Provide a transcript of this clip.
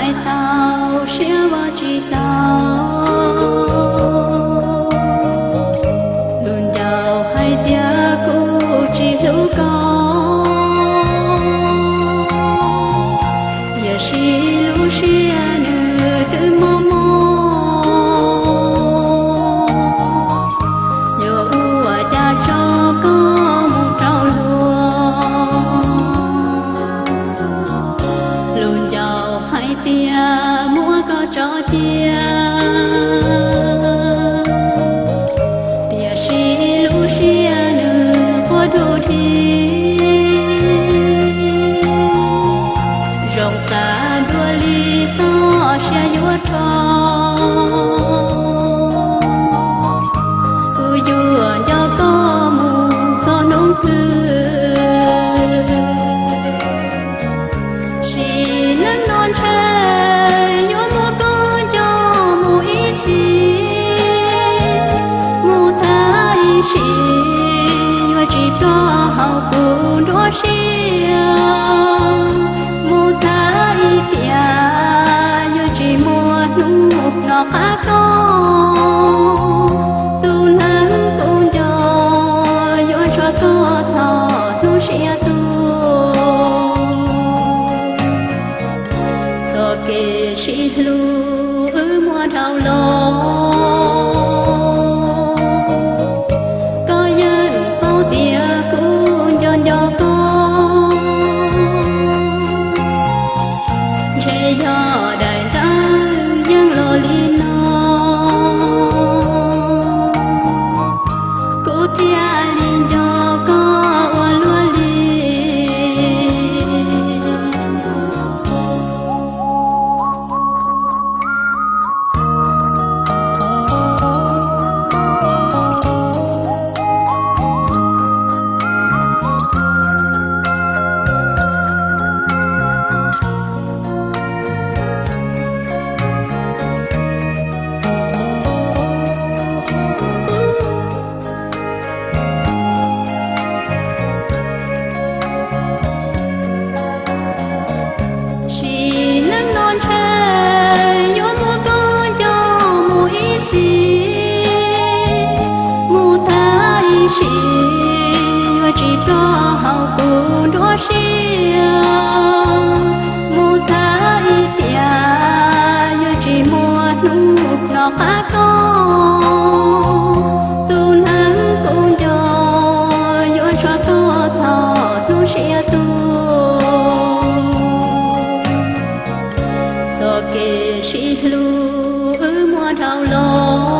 Tau siab ua tsis tau, lus ncaus hais tias kuv tsis hlub koj, tiam sis lub siab nws twb mob mob, yuav ua cas tso koj mus rau luag. Lus ncaus hais tias muab koj tso cia, tiam sis lub siab nws quaj du dhi, zoo tas dua li txoj sia yuav rho. Kuv yuav nco koj mus txog hnub twg, sim neej no ntshe yuav muab koj nco mus ib txhis, mus tag ib sim yuav tsis ploj hauv kuv nruab siab, mus tag ib tiam yuav tsis muaj hnub hnov qab koj, tus neeg kuv nco yuav tshuav koj txog hnub siab tuag. Txoj kev sib hlub wb muaj dhau los, koj yeej paub tias kuv nco nco koj, ntshe yog daim ntawv yeej los li no, kuv thiaj li nco koj ua luaj li. Sim neej no ntshe yuav muab koj nco mus ib txhis, mus tag ib sim yuav tsis ploj hauv kuv nruab siab, mus tag ib tiam yuav tsis muaj hnub hnov qab koj, tus neeg kuv nco yuav tshuav koj txog hnub siab tuag. Txoj kev sib hlub wb muaj dhau los,